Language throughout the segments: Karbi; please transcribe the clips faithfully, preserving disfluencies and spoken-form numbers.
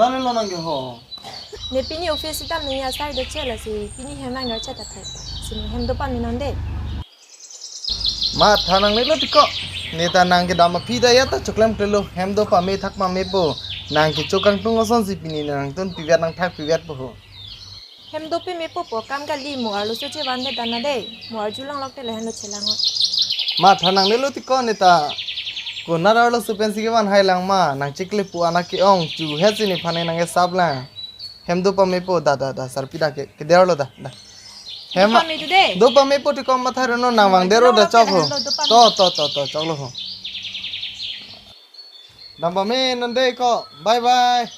Ano lo nangke ho. Ne pini office ta menya sai do chela si pini hem nang garcha ta thai. Sini hem do pame non de. Ma tha nangnelo tiko. Ne ta nangkedam aphi ta ya ta choklemklelo hem do pame thak pamepo. Nangkecho kangtung ason si pini nangtun pivet nangthak pivetpo ho. Hem do pamepo po kam kali mo arlo so chevan de dana de. Mo arjulong lok te lahen lo chelang ho. Ma tha nangnelo tiko ne ta. Konat arlo so pensi kevan hai lang ma nangchikle pu anak ke-ong chu het si ne phane nangkesap lang. Hem do pamepo da da da sarpi da ke keder lo da da. Hem do pame tu de. Do pamepo tiko matha reno nang vang dero da chok ho. Hem do pame. To to to to choklo ho. Dam pame non de ko. Bye bye.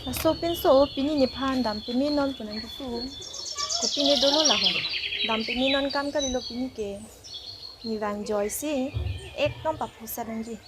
Laso pinso pini nephan dam pame non pu nangkipu. Kopi ne dolo laho. Dam pame non kam kalilo pini ke. Ne vang joy si ekdom paphosa dangji.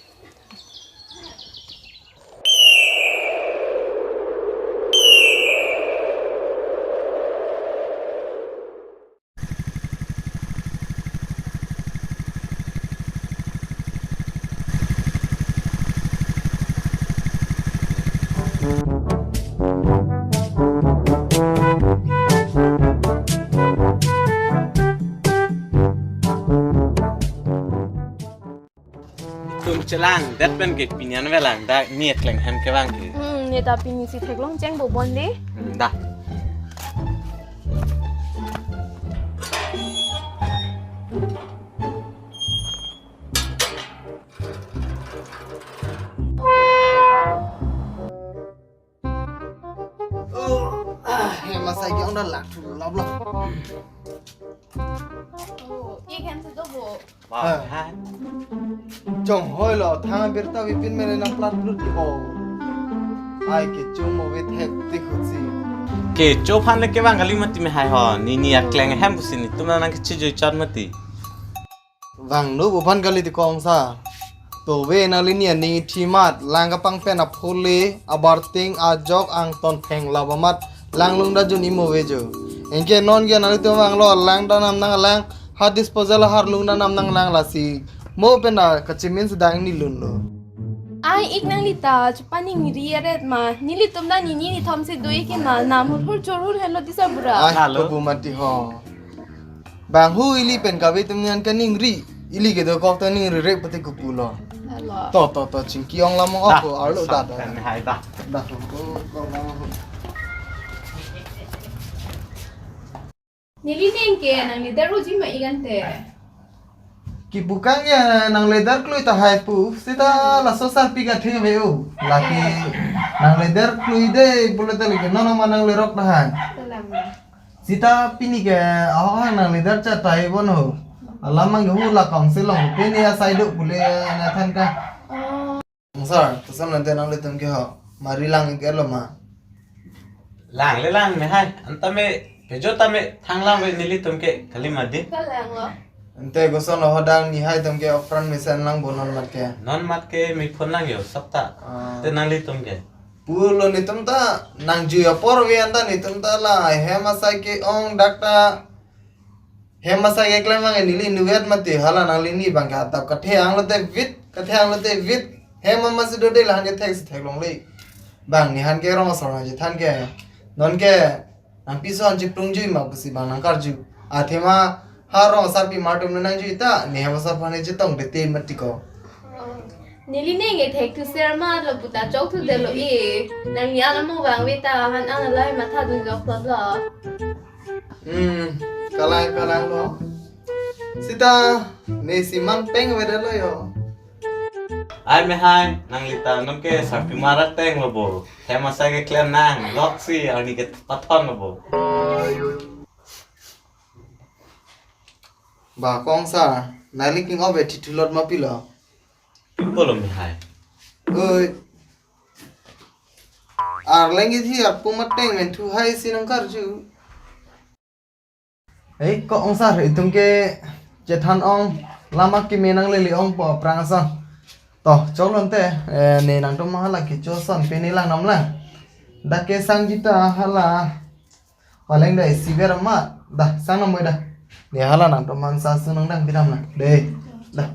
Tum chelang, det pen ke pini an velang, dak ne akleng hem kevang ke. Hmm, ne ta pini si theklong cheng bo bon de. Hmm, da. Oh, ah, hem asai ke ong da lak thu lap lap. Oh, ik hem si do bo. Wah, ha. Chonghoi lo, thang birta vipin mene nang plat plut di ho. Ai kecho mo ve thek tik hut si. Kecho aphan le kevang kali mati mehai ho. Ne ne akleng hem pusi netum nangkechejoi chot mati. Vangno bo aphan kali tiko ong sar. To ve nangli ne aning ithi mat, lang kapang pen aphule, abarting, ajok, angton theng lap amat, lang lung da jun imo ve jo. Anke non ke nanglitum vanglo, lang da nam nang lang, ha disposal har lung da nam nang lang lasi. Mo pen da kachimin sedang ne lunlo. Ai ik nangli ta, chupaningri aret ma, nelitum da nini nithom si do ik ma, nam hur hur chor hur henlo tisa bura. Ai, halo. Kopu mati ho. Bang hu ili pen kave tum nian kaningri. Ili ke dokok ta ningri rek pati kupulo. Halo. To, to, to, chingki ong lam ong. Da, ako, arlo da, da. Kan hai da. Da, ko, ko, ko, ko. Neli neng ke nang leader uji ma igante. Kipukang ya nang leader klui ta hai pu. Sita laso sarpi ka thing ve u. Laki nang leader klui de, bule ta lagi. Nono ma nang lerok ta hai. Salam. Sita pini ke, oh, nang leader cha tai bon ho. Alam mang hu la kong se long, pini asai do pule na than ka. Oh. Sir, to sam nante nanglitum ke ho. Mari lang ke lo ma. Lang le lang mehai. Anta me, pejo ta me, thang lang ve nelitum ke, kali ma di. Ka lang lo. Ante koson lo hodang nihai tum ke okran mesen lang bo non mat ke. Non mat ke me phone lang yo, sapta. Ah. Te nanglitum ke. Pulo netum ta nang jui apor ve anta netum ta la hem asai ke ong dak ta hem asai ke klem vang neli nuvet mati hala nangli ne bang ke atap kathe ang lote vit, kathe ang lote vit hem ama si do de la han ke thek si thek long le bang ne han ke rong asor nang je than ke non ke nang pison chiplung jui ma pusi bang nang karju athema ha rong asarpi mar tum nang jui ta ne hem asar phane chetong de te mati ko. Neli neng e thek thu ser ma lo puta chok thu de lo e. Nang ya la mo vang ve ta han ang lai matha dun jok lo lo. Hmm, kalang kalang lo. Sita ne si man peng ve de lo yo. Ai mehai, nangli ta non ke sarpi mar ateng lo bo. Hem asai ke klem nang, lok si arni ke pathon lo bo. Ba kong sa, nangli king ove thi thulot ma pilo. Polo mehai. Oi. Arleng ithi arpu mateng men thu hai si nang karju. Ei, ko ong sar, itum ke chethan ong, lama keme nang lele ong po aphrang ason. To, chok lonte, eh, ne nangtum hala kecho ason, pini lang nam lang. Dak ke sang jita hala. Paleng da isi ver ma, da, sang nam da. Ne hala nangtum aphan sa su nangdang pidam na. Dei. Dah.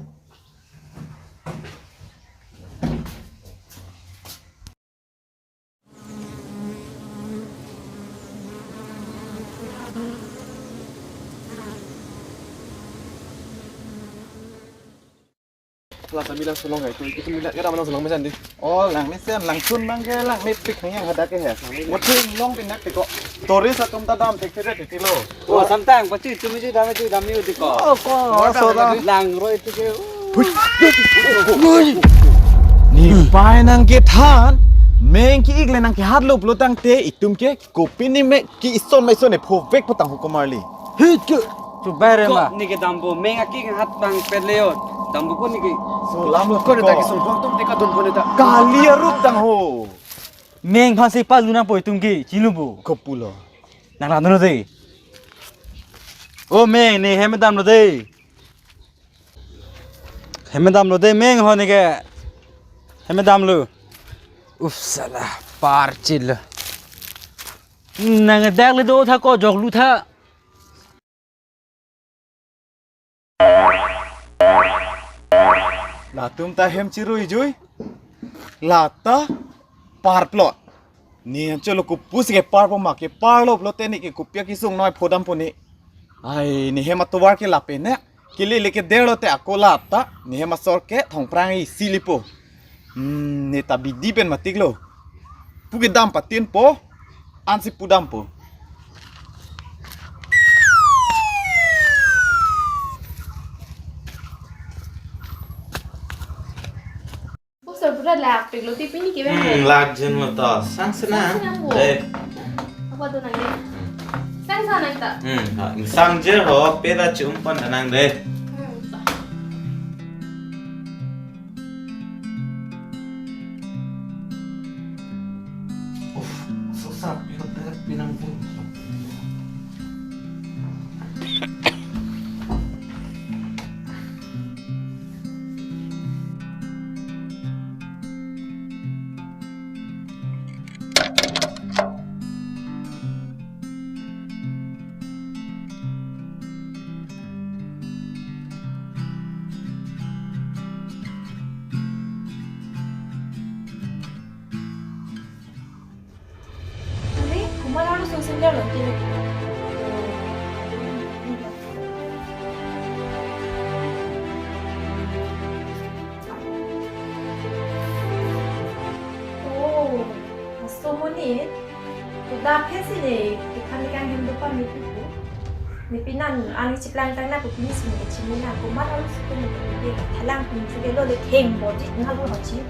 Hala ta mila sulong hai tu, itu mila kira mana sulong mesan di. Oh, langmesen, langsun abang ke langmepik nang yang hadak ke he. Muthu long pinak tiko. Tourist atum ta dam thekthedet tilo. Oh, samtang pachu itu maju dam itu dam itu tiko. Oh, ko, oh, so da. Langroi itu ke. Nepei nangkethan, meng ke-ik le nangkehat lo pulo tangte itum ke kopi ni me ke ison ma ison ne phovek putang hukum arli. Hit ke. Chubai re ma. Ko neke dampo, meng aki hat bang pet le yo. Dampo ko neke. Sulam lo ko ne ta ko. Ke sungkong tum tika dun ko ne ta. Kali arup tang ho. Meng aphansi palu nangpo itum ke, chinipo. Kopulo. Nang lang dun lo dei. O meng, ne hem damlo dei. Hem damlo dei meng ho neke. Hem damlo. Uf sala, parchilo. Nang dak le do tha ko jok lu tha. Latum ta hem chirui jui. Lata parplot. Ne anchot lo kopusi keparpo ma, keparlo pulote neke kopi akesung noi phodampo ne. Ai, ne hem atovar ke lapen ne. Kelele keder lote ako lata, ne hem asor ke thongprang isi lipo. Hmm, ne ta bidi pen matik lo. Pu kedam patinpo, ansi pudampo. Pusar pura lak pik lo ti pini ke ben. Hmm, lak jen lo to. Sang senang. Sang senang bo. Eh. Apa tu nang dei? Sang senang ta. Hmm, ha, sang je ho, pera chum pon nang dei. Hmm, sa. Uf, susah, pinang, pinang pun. Are, komat arlo sung sendal lo, kilo. Oh, aso monit. Kuda phesi ne, ikan ikan hindu pa mipi ku. Nepi nan ani chiplang tang na ku pini sini ke chini na komat arlo sung ke ne ke thalang pun sung ke lo le theng bodi na lo hachi.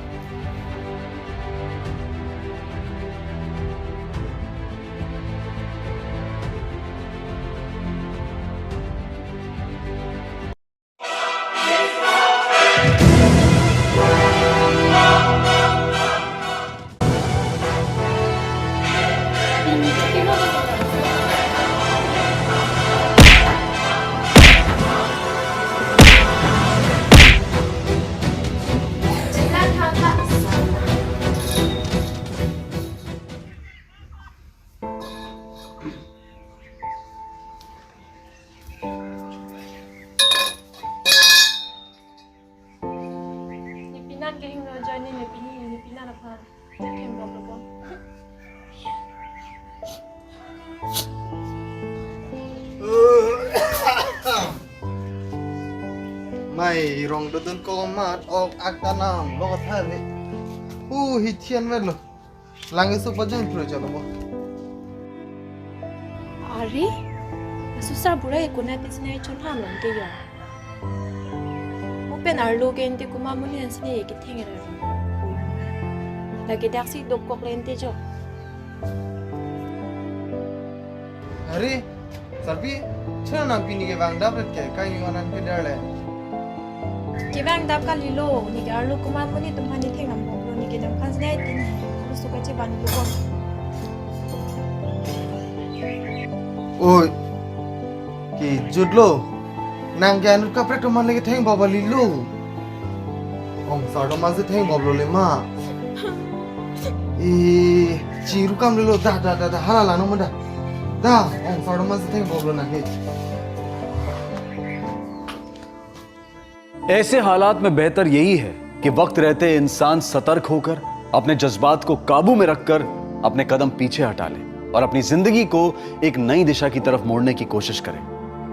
Nepi nan kehingno ajoine nepi ni, nepi nan aphan. Kehingno aphan. Mai rong dodun komat ok ak tanam lo thani. Uh, hithian melo. Lang isu pajun pro jalo bo. Are, asusar burai kunat pen sinai chon ham long ke yo. Mo pen arlo ke ente komat monit an sini ketheng er. Lake daksi dokok le ente jo. Are, Sarpi, chana nang pini kevang dap ret ke, kai ni onan ke der le. Kevang dap kalilo, neke arlo komat monit atum aphan netheng nam bok lo, neke dam aphan sinai tin, arlo suka che ban lo. Oi, kejut lo. Nang ke anut kaprek atum aphan le ketheng baba lilo. Ong sar atum aphan si theng boblo le ma. E, chiru kam lelo, da, da, da, da, hala lang no ma da. Da, ong sar atum aphan si theng boblo nang ke. ऐसे हालात में बेहतर यही है कि वक्त रहते इंसान सतर्क होकर, अपने जज्बात को काबू में रखकर अपने कदम पीछे हटा ले और अपनी जिंदगी को एक नई दिशा की तरफ मोड़ने की कोशिश करे।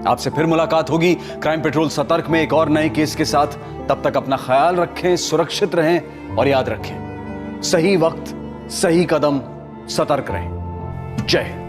आपसे फिर मुलाकात होगी क्राइम पेट्रोल सतर्क में एक और नए केस के साथ। तब तक अपना ख्याल रखें, सुरक्षित रहें और याद रखें, सही वक्त, सही कदम, सतर्क रहें। जय हिंद।